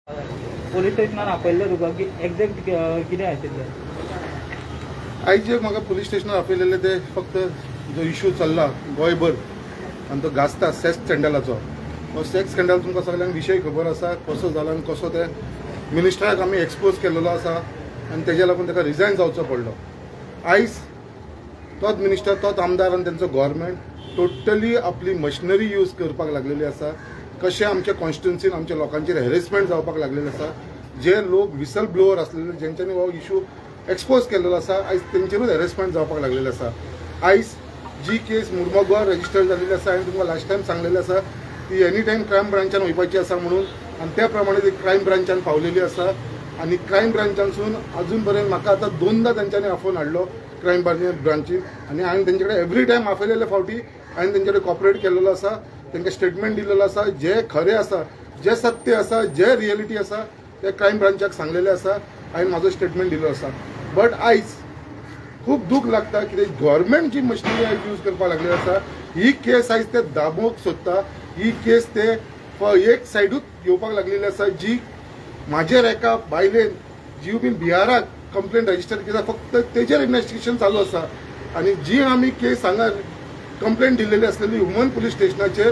Police स्टेशनान आपयल्लें तुका की exact कितें आशिल्लें? आयज जे म्हाका पुलीस स्टेशनार आपयलेले ते फक्त जो इशू चल्ला गोंयभर आनी तो गाजता सेक्स स्कँडलाचो. हो सेक्स स्कँडल तुमकां सगल्यांक विशय खबर आसा कसो जाला आनी कसो ते मिनिस्टराक आमी एक्सपोज केलेलो आसा आनी तेज्या लागून ताका रिजायन जावचो पडलो. आयज तोच मिनिस्टर, तोच आमदार आनी तेंचो गव्हर्मेंट टोटली आपली मशिनरी यूज करपाक लागलेली आसा. कशें आमच्या कॉन्स्टिट्युन्सीन आमच्या लोकांचेर हॅरेसमेंट जावपाक लागलेलें आसा, जे लोक विसल ब्लोवर आसलेले, जेंच्यांनी हो इशू एक्सपोज केलेलो आसा, आयज तेंचेरूच हॅरेसमेंट जावपाक लागलेलें आसा. आयज जी केस मुर्मोगांव रजिस्टर जाल्लेली आसा, हांवें तुमकां लास्ट टायम सांगलेलें आसा, ती एनी टायम क्रायम ब्रांचान वयपाची आसा म्हणून, आनी त्या प्रमाणे ती क्रायम ब्रांचान पावलेली आसा. आनी क्रायम ब्रांचानसून अजून पर्यंत म्हाका आतां दोनदां तेंच्यांनी आफोवन हाडलो क्रायम ब्रांचीन आनी हांवें तेंचे कडेन एवरी टायम आपयलेले फावटी हांवें तेंचे कडेन कॉपरेट केलेलो आसा, तेंकां स्टेटमेंट दिलेलो आसा. जे खरें आसा, जे सत्य आसा, जे रियलिटी आसा, ते क्रायम ब्रांचाक सांगलेले आसा. हांवें म्हाजो स्टेटमेंट दिलो आसा. बट आयज खूब दूख लागता कित्याक गव्हर्मेंट जी मशिनरी आयज यूज करपाक लागलेली आसा, ही केस आयज ते दाबोवंक सोदता. ही केस ते एक सायडूच घेवपाक लागलेली आसा. जी म्हाजेर एका बायलेन जी बीन बिहाराक कंप्लेन रजिस्टर केला, फक्त तेजेर इन्वेस्टिगेशन चालू आसा. आनी जी आमी केस हांगा कंप्लेन दिल्लेली आसलेली हुमन पुलीस स्टेशनाचेर,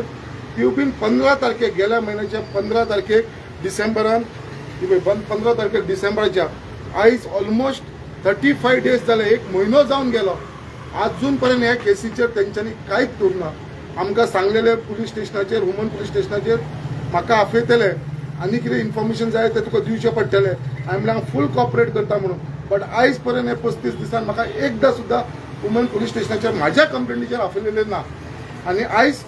ती बीन 15 तारखेक, गेल्या म्हयन्याच्या 15 तारखेक डिसेंबरान, ती पळय 15 तारखेक डिसेंबराच्या, आयज ऑलमोस्ट 35 डेज जाले, एक म्हयनो जावन गेलो, अजून पर्यंत ह्या केसीचेर तेंच्यांनी कांयच करूं ना. आमकां सांगलेले पुलीस स्टेशनाचेर, हुमन पुलीस स्टेशनाचेर म्हाका आपयतले आनी कितें इन्फॉर्मेशन जाय तें तुका दिवचें पडटलें. हांवें म्हणलें हांव फूल कॉपरेट करता म्हणून. बट आयज पर्यंत हे 35 दिसान म्हाका एकदां सुद्दां वुमन पुलीस स्टेशनाचेर म्हाज्या कंप्लेनीचेर आपयलेलें ना. आनी आयज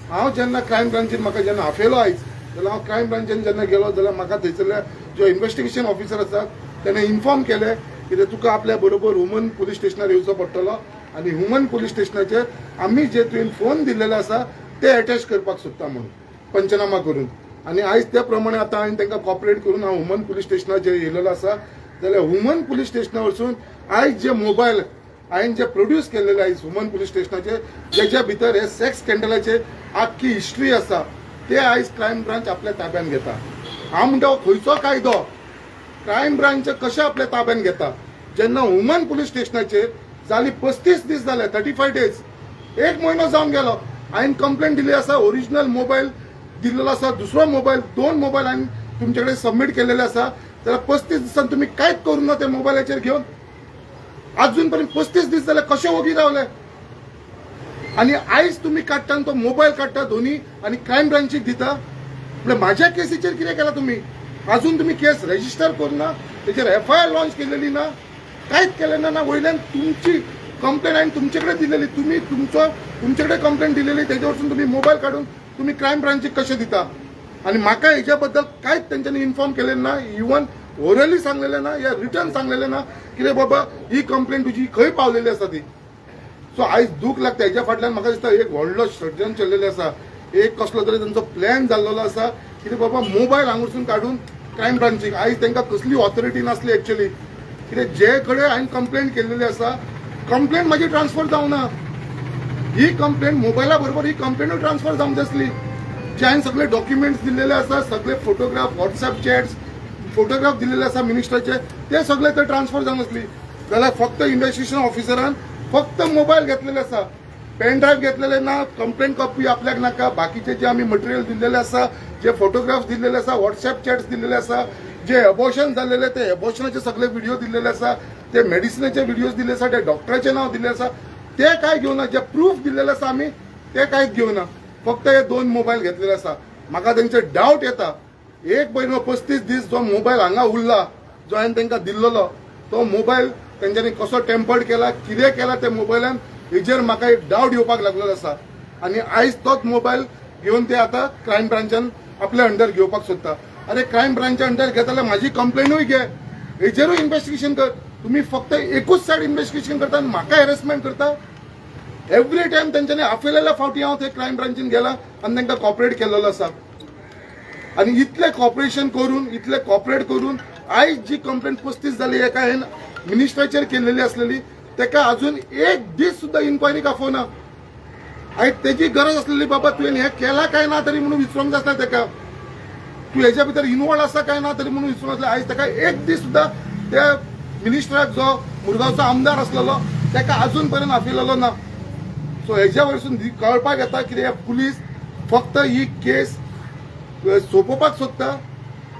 हांव जेन्ना क्रायम ब्रांचीन म्हाका जेन्ना आपयलो आयज, जाल्यार हांव क्रायम ब्रांचीन जेन्ना गेलो जाल्यार म्हाका थंयसरल्या जो इन्वेस्टिगेशन ऑफिसर आसा तेणें इन्फॉर्म केलें कितें तुका आपल्या बरोबर वुमन पुलीस स्टेशनार येवचो पडटलो आनी वुमन पुलीस स्टेशनाचेर आमी जे तुवें फोन दिल्लेले आसा ते अटॅच करपाक सोदता म्हणून पंचनामा करून. आनी आयज त्या प्रमाणे आतां हांवें तांकां कॉपरेट करून हांव वुमन पुलीस स्टेशनाचेर येयलेलो आसा. जाल्यार वुमन पुलीस स्टेशना वचून आयज जे मोबायल हांवें जे प्रोड्यूस केलेले आयज वुमन पुलीस स्टेशनाचेर, जेच्या भितर हे सेक्स स्कँडलाचे आख्खी हिस्ट्री आसा, ते आयज क्रायम ब्रांच आपल्या ताब्यान घेता. हांव म्हणटा, हो खंयचो कायदो? क्रायम ब्रांच कशें आपल्या ताब्यान घेता जेन्ना वुमन पुलीस स्टेशनाचेर जाली 35 दीस जाले, 35 डेज, एक म्हयनो जावन गेलो. हांवें कंप्लेन दिली आसा, ओरिजिनल मोबायल दिल्लो आसा, दुसरो मोबायल, दोन मोबायल हांवें तुमचे कडेन सबमीट केलेले आसा. जाल्यार 35 दिसान तुमी कांयच करूं ना. ते मोबायलाचेर घेवन अजून पर्यंत 35 दीस जाले, कशे ओगी रावले? आनी आयज तुमी काडटा आनी तो मोबायल काडटा दोनी आनी क्रायम ब्रांचीक दिता. म्हळ्यार म्हाज्या केसीचेर कितें केलां तुमी? अजून तुमी केस रजिस्टर करूं ना, तेचेर एफआयआर लॉन्च केलेली ना, कांयच केलें ना. ना वयल्यान तुमची कंप्लेन हांवें तुमचे कडेन दिलेली, तुमी तुमचो तुमचे कडेन कंप्लेन दिलेली, तेजे वरसून तुमी मोबायल काडून तुमी क्रायम ब्रांचीक कशें दिता? आनी म्हाका हेच्या बद्दल कांयच तेंच्यांनी इन्फॉर्म केलें ना, इवन ओरली सांगलेलें ना या रिटर्न सांगलेलें ना कितें बाबा ही कंप्लेन तुजी खंय पावलेली आसा ती. सो आयज दूख लागता. हेच्या फाटल्यान म्हाका दिसता एक व्हडलो षडयंत्र चल्लेलें आसा, एक कसलो तरी तेंचो प्लॅन जाल्लेलो आसा कितें बाबा मोबायल हांगासून काडून क्रायम ब्रांचीक. आयज तांकां कसली ऑथॉरिटी नासली एक्चुअली, कितें जे कडेन हांवें कंप्लेन केल्लेली आसा, कंप्लेन म्हाजी ट्रान्सफर जावना. ही कंप्लेन मोबायला बरोबर ही कंप्लेनूय ट्रान्सफर जावंक जाय आसली. जे हांवें सगळे डॉक्युमेंट्स दिल्लेले आसा, सगळे फोटोग्राफ, व्हॉट्सएप चॅट्स, फोटोग्राफ दिल्लेले आसा मिनिस्टराचे, ते सगळे ते ट्रान्सफर जावंक आसली. जाल्यार फक्त इन्वेस्टिगेशन ऑफिसरान फक्त मोबायल घेतलेले आसा, पेन ड्रायव्ह घेतलेले ना, कंप्लेन कॉपी आपल्याक नाका. बाकीचे जे आमी मटेरियल दिल्लेले आसा, जे फोटोग्राफ्स दिल्लेले आसा, व्हॉट्सएप चॅट्स दिल्लेले आसा, जे एबॉर्शन जाल्लेले ते एबॉर्शनाचे सगळे व्हिडिओ दिल्लेले आसा, ते मेडिसिनाचे व्हिडिओज दिल्ले आसा, ते डॉक्टराचे नाव दिल्ले आसा, ते काय घेवना. जे प्रूफ दिल्लेले आसा आमी ते कांयच घेवना, फक्त हे दोन मोबायल घेतलेले आसा. म्हाका तेंचे डावट येता, एक म्हयनो 35 दीस जो मोबायल हांगा उरला, जो हांवें तांकां दिल्लेलो, तो मोबायल तेंच्यांनी कसो टेम्पर्ड केला, कितें केला त्या मोबायलान, हेजेर म्हाका एक डावट येवपाक लागलेलो आसा. आनी आयज तोच मोबायल घेवन ते आतां क्रायम ब्रांचान आपल्या अंडर घेवपाक सोदता. अरे, क्रायम ब्रांच्या अंडर घेता जाल्यार म्हाजी कंप्लेनूय घे, हेजेरूय इन्वेस्टिगेशन कर. तुमी फक्त एकूच सायड इन्वेस्टिगेशन करता आनी म्हाका हॅरेसमेंट करता. एवरी टायम तेंच्यांनी आपयलेल्या फावटी हांव थंय क्रायम ब्रांचीन गेला आनी तांकां कॉपरेट केलेलो आसा. आनी इतलें कॉपरेशन करून, इतलें कॉपरेट करून आयज जी कंप्लेन 35 जाली एका हेन मिनिस्टराचेर केल्लेली आसलेली, तेका अजून एक दीस सुद्दां इन्क्वायरीक आफोवना. आयज तेजी गरज आसलेली, बाबा तुवें हें केलां काय ना तरी म्हणून विचारूंक जाय आसलें तेका. तूं हेज्या भितर इनवॉल्व आसा काय ना तरी म्हणून विचारूंक आसलें. आयज ताका एक दीस सुद्दां त्या मिनिस्टराक, जो मुरगांवचो आमदार आसलेलो, ताका अजून पर्यंत आपयलेलो ना. सो हेज्या वयरसून कळपाक येता कितें, पुलीस फक्त ही केस सोंपोवपाक सोदता,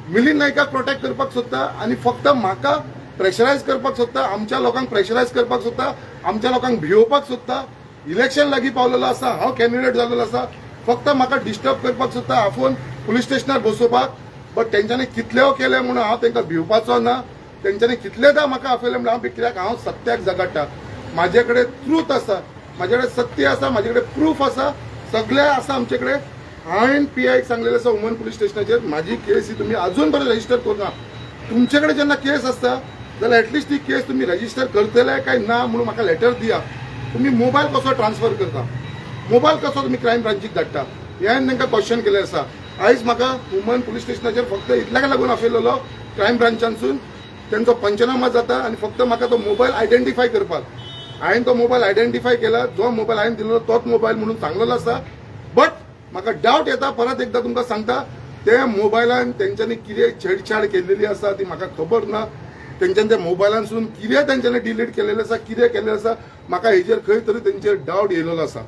मिलिंद नायकाक प्रोटेक्ट करपाक सोदता आनी फक्त म्हाका प्रेशरायज करपाक सोदता, आमच्या लोकांक प्रेशरायज करपाक सोदता, आमच्या लोकांक भियोवपाक सोदता. इलेक्शन लागीं पावलेलो आसा, हांव कॅन्डिडेट जाल्लो आसा, फक्त म्हाका डिस्टर्ब करपाक सोदता, आफोवन पुलीस स्टेशनार बसोवपाक. बट तेंच्यांनी कितलेय केलें म्हणून हांव तांकां भिवपाचो ना. तेंच्यांनी कितलेदां म्हाका आपयलें म्हणून हांव, कित्याक हांव सत्याक झगडटा. म्हाजे कडेन ट्रूथ आसा, म्हाजे कडेन सत्य आसा, म्हाजे कडेन प्रूफ आसा, सगळें आसा आमचे कडेन. हांवें पी आयक सांगलेलें आसा, वुमन पुलीस स्टेशनाचेर म्हाजी केस ही तुमी अजून पर्यंत रजिस्टर करूना. तुमचे कडेन जेन्ना केस आसता जाल्यार एटलिस्ट ती केस तुमी रजिस्टर करतले काय ना म्हणून म्हाका लेटर दिया. तुमी मोबायल कसो ट्रान्सफर करता, मोबायल कसो तुमी क्रायम ब्रांचीक धाडटा, हें हांवें तांकां क्वेश्चन केलें आसा. आयज म्हाका वुमन पुलीस स्टेशनाचेर फक्त इतल्याक लागून आपयलेलो, क्रायम ब्रांचांसून तेंचो पंचनामा जाता आनी फक्त म्हाका तो मोबायल आयडेंटिफाय करपाक. हांवें तो मोबायल आयडेंटिफाय केला, जो मोबायल हांवें दिल्लो तोच मोबायल म्हणून सांगलेलो आसा. बट म्हाका डावट येता, परत एकदां तुमकां सांगता, ते मोबायलान तेंच्यांनी कितें छेडछाड केल्लेली आसा ती म्हाका खबर ना. तेंच्यांनी त्या मोबायलांसून कितें तेंच्यांनी डिलीट केलेलें आसा, कितें केल्लें आसा, म्हाका हेजेर खंय तरी तेंचेर डावट येयलेलो आसा.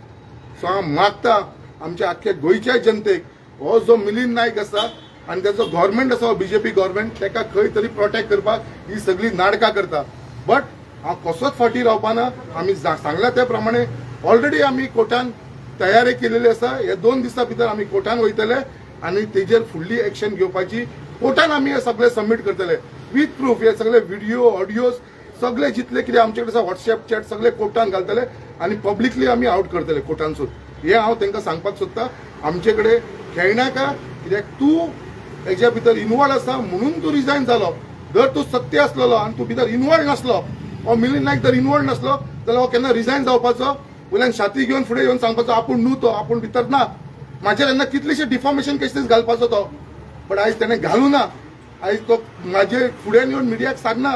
सो हांव मागता आमच्या आख्ख्या गोंयच्या जनतेक, हो जो मिलिंद नायक आसा आनी तेजो गव्हर्मेंट आसा, बीजेपी गव्हर्मेंट, ताका खंय तरी प्रोटेक्ट करपाक ही सगळी नाटकां करता. बट हांव कसोच फाटीं रावपाना. आमी सांगला त्या प्रमाणे ऑलरेडी आमी कोर्टान तयारी केलेली आसा. ह्या 2 दिसां भितर आमी कोर्टान वयतले आनी तेजेर फुडली एक्शन घेवपाची कोर्टान आमी हे सगळे सबमीट करतले विथ प्रूफ. हे सगळे व्हिडिओ, ऑडियोज, सगळे जितले कितें आमचे कडेन आसा, व्हॉट्सएप चॅट, सगळे कोर्टान घालतले आनी पब्लिकली आमी आवट करतले कोर्टानसून. हे हांव तांकां सांगपाक सोदता. आमचे कडेन खेळनाका, कित्याक तूं हेज्या भितर इनवॉल्व आसा म्हणून तूं रिजायन जालो. जर तूं सत्य आसलेलो आनी तूं भितर इनवॉल्व नासलो, हो मिलिंद नायक जर इनवॉल्व नासलो जाल्यार हो केन्ना रिजायन जावपाचो? वयल्यान छाती घेवन फुडें येवन सांगपाचो, आपूण न्हू तो, आपूण भितर ना. म्हाजेर तेन्ना कितलेशे डिफॉमेशन केसीस घालपाचो तो, बट आयज तेणें घालूं ना. आयज तो म्हाजे फुड्यान येवन मिडियाक सांगना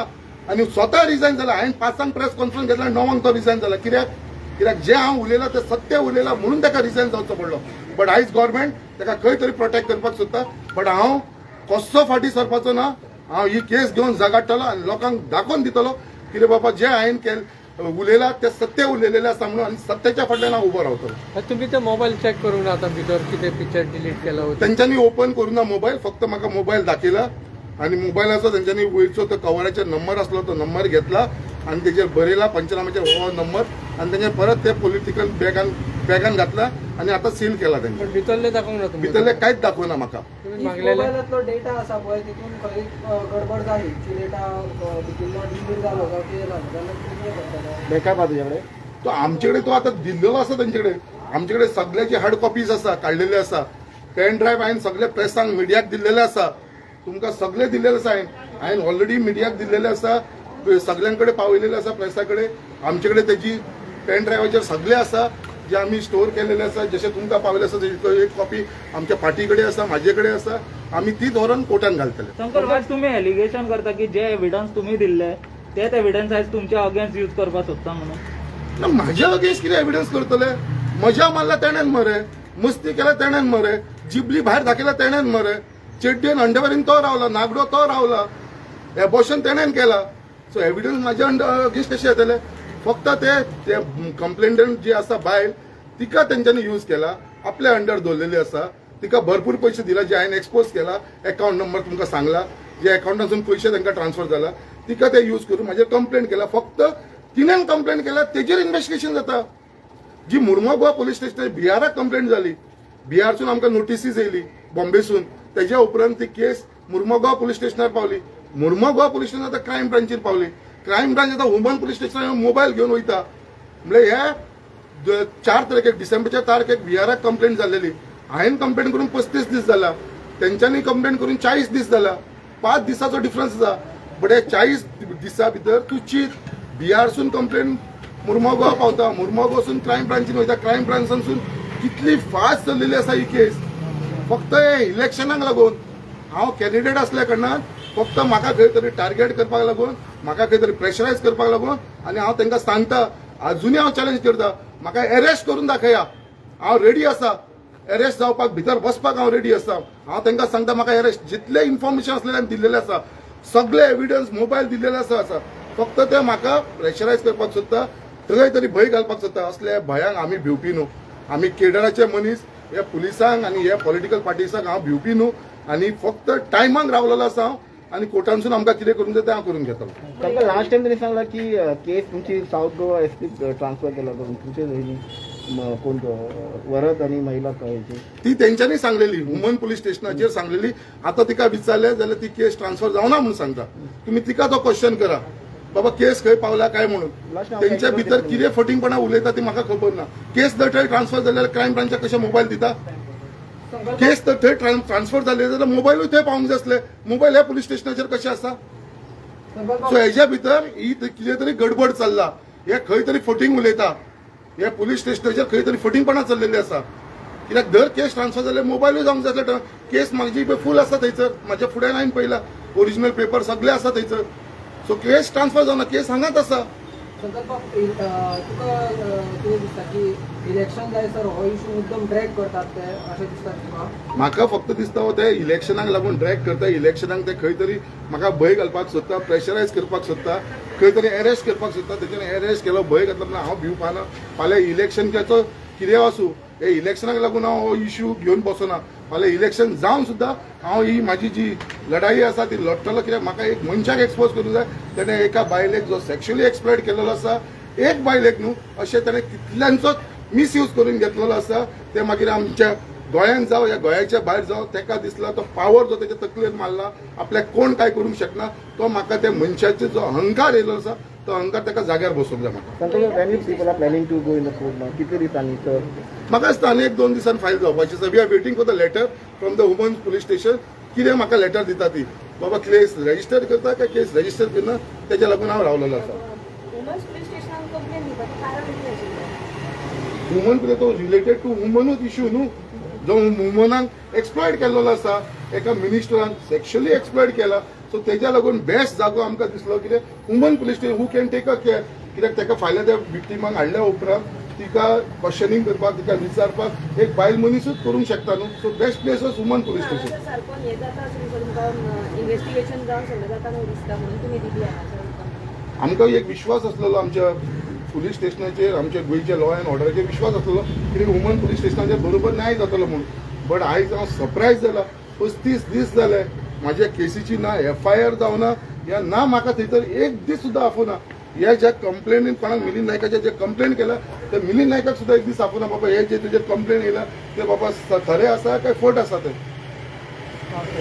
आनी स्वता रिजायन जाला. हांवें 5 प्रेस कॉन्फरन्स घेतला, 9 तो रिजायन जाला. कित्याक? कित्याक जे हांव उलयलां तें सत्य उलयलां म्हणून ताका रिजायन जावचो पडलो. बट आयज गव्हर्मेंट ताका खंय तरी प्रोटेक्ट करपाक सोदता. बट हांव कसो फाटीं सरपाचो ना. हांव ही केस घेवन झगडटलो आनी लोकांक दाखोवन दितलो कितें बाबा, जे हांवें केल उलयलां तें सत्य उलयलेलें आसा म्हणून आनी सत्याच्या फाटल्यान हांव उबो रावतलो. तुम्ही ते मोबाईल चेक करूंक ना आतां भितर कितें पिक्चर डिलीट केला वता? तेंच्यांनी ओपन करूं ना मोबायल. फक्त म्हाका मोबायल दाखयला आनी मोबायलाचो तेंच्यांनी वयरचो तो कवराचेर नंबर आसलो, तो नंबर घेतला आनी तेजेर बरयला पंचनामाचेर हो नंबर आनी तेंचे परत ते पॉलिटिकल बॅगान घातला आनी आतां सील केला तेंचे. पण भितरले दाखोवंक ना तुमकां? भितरले कांयच दाखोवना म्हाका. तुम्ही मागलेले? मोबायलांतलो डेटा आसा पळय, तितून खंय गडबड जाली की डेटा भितरलो डिलीट जालो जावं कितें जालें जाल्यार कितें करतले? बॅकअप आहा तुझ्याकडे? तो आमचे कडेन तो आतां दिल्लेलो आसा तेंचे कडेन. आमचे कडेन सगळ्याची हार्ड कॉपीज आसा, काडलेले आसा. पेन ड्रायव्ह हांवें सगळे प्रेसांक, मिडियाक दिल्लेले आसा. तुमकां सगळे दिल्लेले आसा. हांवें ऑलरेडी मिडियाक दिल्लेले आसा, सगळ्यां कडेन पावयलेले आसा, प्रेसा कडेन. आमचे कडेन तेजी पेन ड्रायव्हाचेर सगळे आसा जे आमी स्टोर केलेले आसा. जशें तुमकां पावयले आसा तेजी एक कॉपी आमच्या पार्टी कडेन आसा, म्हाजे कडेन आसा. आमी ती व्हरून कोर्टान घालतले. शंकर, आज तुम्ही एलिगेशन करता की जे एव्हिडन्स तुम्ही दिल्ले तेच एव्हिडन्स आयज तुमच्या अगेन्स्ट यूज करपाक सोदता म्हणून. ना, म्हाज्या अगेन्स्ट कितें एविडन्स करतले? मजा मारला तेणेन मरे, मस्ती केला तेणेन मरे, जिबली भायर दाखयला तेणेन मरे, चेड्डेन अंडरवेरीन तो रावला, नागडो तो रावला, एबॉर्शन तेणेन केला. सो एविडन्स म्हाज्या अगेन्स्ट कशें येतले? फक्त ते ते कंप्लेनंट जी आसा बायल, तिका तेंच्यांनी यूज केला, आपल्या अंडर दवरलेली आसा. तिका भरपूर पयशे दिला, जे हांवें एक्सपोज केला, एकाउंट नंबर तुमकां सांगला, जे अकाउंटासून पयशे तांकां ट्रान्सफर जाला. तिका ते यूज करून म्हाजेर कंप्लेन केला. फक्त तिणेन कंप्लेन केला, तेजेर इन्व्हेस्टिगेशन जाता. जी मुर्मो गोवा पुलीस स्टेशनार बिहाराक कंप्लेंट जाली, बिहारसून आमकां नोटिसीज येयली बॉम्बेसून. तेज्या उपरांत ती केस मुर्मोगांव पुलीस स्टेशनार पावली. मुर्मोगांव पुलीस स्टेशन आतां क्रायम ब्रांचीर पावली. क्रायम ब्रांच आतां वुमन पुलीस स्टेशनार मोबायल घेवन वयता. म्हणल्यार हे 4 तारखेक, डिसेंबरच्या तारखेक बिहाराक कंप्लेंट जाल्लेली. हांवें कंप्लेंट करून 35 दीस जाला, तेंच्यांनी कंप्लेंट करून 40 दीस जाला. 5 दिसाचो डिफरन्स आसा. बट हे 40 दिसा भितर तूं चीत, बिहारसून कंप्लेंट मुर्मोगांव पावता, मुर्मोगांवसून क्रायम ब्रांचीन वयता. क्रायम ब्रांचांसून कितली फास्ट चल्लेली आसा ही केस. फक्त हे इलेक्शनाक लागून, हांव कॅन्डिडेट असल्या कारणान, फक्त म्हाका खंय तरी टार्गेट करपाक लागून, म्हाका खंय तरी प्रेशरायज करपाक लागून. आनी हांव तांकां सांगता, अजुनूय हांव चॅलेंज करता, म्हाका एरेस्ट करून दाखया. हांव रेडी आसा एरेस्ट जावपाक, भितर बसपाक हांव रेडी आसा. हांव तांकां सांगता, म्हाका एरेस्ट जितले इन्फॉर्मेशन आसलें दिल्लेलें आसा, सगळे एविडन्स मोबायल दिल्लेले आसा. आसा फक्त ते म्हाका प्रेशरायज करपाक सोदता, खंय तरी भंय घालपाक सोदता. असल्या भयांक आमी भिवपी न्हू. आमी केडराचे मनीस. ह्या पुलिसांक आनी ह्या पॉलिटिकल पार्टीसांक हांव भिवपी न्हू आनी फक्त टायमाक रावलेलो आसा हांव आनी कोर्टानसून आमकां कितें करूंक जाय तें हांव करून घेतलो. तांकां लास्ट टायम त्यांनी सांगला की केस तुमची south Goa S P transfer केला करून तुमचे हेनी, कोण तो, वरद आणि महिला हेची. ती तेंच्यांनी सांगलेली, वुमन पुलीस स्टेशनाचेर सांगलेली. आता तिका विचारले जाल्यार ती केस ट्रान्सफर जावना म्हणून सांगता. तुम्ही तिका तो क्वेश्चन करा, बाबा केस खंय पावला काय म्हणून. तेंच्या भितर कितें फटींगपणा उलयता ती म्हाका खबर ना. केस जर थंय ट्रान्सफर जाल्यार क्रायम ब्रांचाक कशें मोबायल दिता? केस तर थंय ट्रान्सफर जाले जाल्यार मोबायलूय थंय पावूंक जाय आसले. मोबायल ह्या पुलीस स्टेशनाचेर कशें आसा? सो हेज्या भितर ही कितें तरी गडबड चल्ला. हे खंय तरी फटींग उलयता. हे पुलीस स्टेशनाचेर खंय तरी फटींगपणा चल्लेली आसा, कित्याक दर केस ट्रान्सफर जाल्यार मोबायलूय जावंक जाय आसले. केस म्हाजी पळय फूल आसा थंयसर, म्हाज्या फुड्यान हांवें पळयला, ओरिजिनल पेपर सगळे आसा थंयसर. सो केस ट्रान्सफर जावना, केस हांगाच आसा. संकल्प, तुका कितें दिसता की इलेक्शन जायसर हो इशू मुद्दम ड्रॅग करतात ते, अशें दिसता तुका? म्हाका फक्त दिसता हो ते इलेक्शनाक लागून ड्रॅग करता. इलेक्शनाक ते खंय तरी म्हाका भंय घालपाक सोदता, प्रेशरायज करपाक सोदता, खंय तरी अरेस्ट करपाक सोदता. तेच्यान अरेस्ट केलो, भंय घातलो म्हणून हांव भिवपाना. फाल्यां इलेक्शनाचो कितें आसूं, हे इलेक्शनाक लागून हांव हो इश्यू घेवन बसना. फाल्यां इलेक्शन जावन सुद्दां हांव ही म्हाजी जी लढाई आसा ती लढटलो, कित्याक म्हाका एक मनशाक एक्सपोज करूंक जाय. तेणें एका बायलेक जो सेक्शुअली एक्सप्लॉयट केलेलो आसा, एक बायलेक न्हू, अशें ताणें कितल्यांचोच मिसयूज करून घेतलेलो आसा. ते मागीर आमच्या गोंयांत जावं या गोंयाच्या भायर जावं, ताका दिसला तो पावर जो तेच्या तकलेर मारला, आपल्याक कोण काय करूंक शकना, तो म्हाका त्या मनशाचो जो अहंकार येयलो आसा, तो अहंकार ताका जाग्यार बसोवंक जाय म्हाका. तांकां when you people are planning to go in the court now, कितले दिसांनी सर? म्हाका दिसता आनी एक दोन दिसान फायल जावपाची आसा. We are waiting for the letter from the woman police station. कितें म्हाका लेटर दिता ती, बाबा केस रजिस्टर करता काय केस रजिस्टर करना, तेच्या लागून हांव रावलेलो आसा. वुमन्स पुलीस स्टेशनान कंप्लेन दिवपाचें कारण कितें आशिल्लें? वुमन कितें तो रिलेटेड टू वुमनूच इश्यू न्हू, जो वुमनाक एक्सप्लॉयट केल्लो आसा, एका मिनिस्टरान सेक्शुअली एक्सप्लॉयट केला. सो तेज्या लागून बेस्ट जागो आमकां दिसलो कितें, woman police station, who can take a care, कित्याक ताका फाल्यां त्या विक्टिमाक हाडल्या उपरांत तिका क्वेश्चनींग करपाक, तिका विचारपाक एक बायल मनीसूच करूंक शकता न्हू. So best place was woman police station. हांगासर सारको हें जाता आसून सर तुमकां इन्व्हेस्टिगेशन जावन सगळें जाता न्हू दिसता म्हणून तुमी दिली हांगासर कंप्लेन? आमकां एक विश्वास आसलेलो आमच्या पुलीस स्टेशनाचेर, आमच्या गोंयच्या लॉ अँड ऑर्डराचेर विश्वास आसलेलो की वुमन पुलीस स्टेशनाचेर बरोबर न्याय जातलो म्हूण. बट आयज हांव सरप्रायज जाला. 35 दीस जाले, म्हाज्या केसीची ना एफआयआर जावना या ना म्हाका थंयसर एक दीस सुद्दां आफोना. ह्या ज्या कंप्लेनीन कोणाक मिलिंद नायकाचेर जे कंप्लेन केला, ते मिलिंद नायकाक सुद्दां एक दीस आफोना, बाबा हे जे तुजेर कंप्लेन येयला ते बाबा खरें आसा काय फट आसा ते. ओके.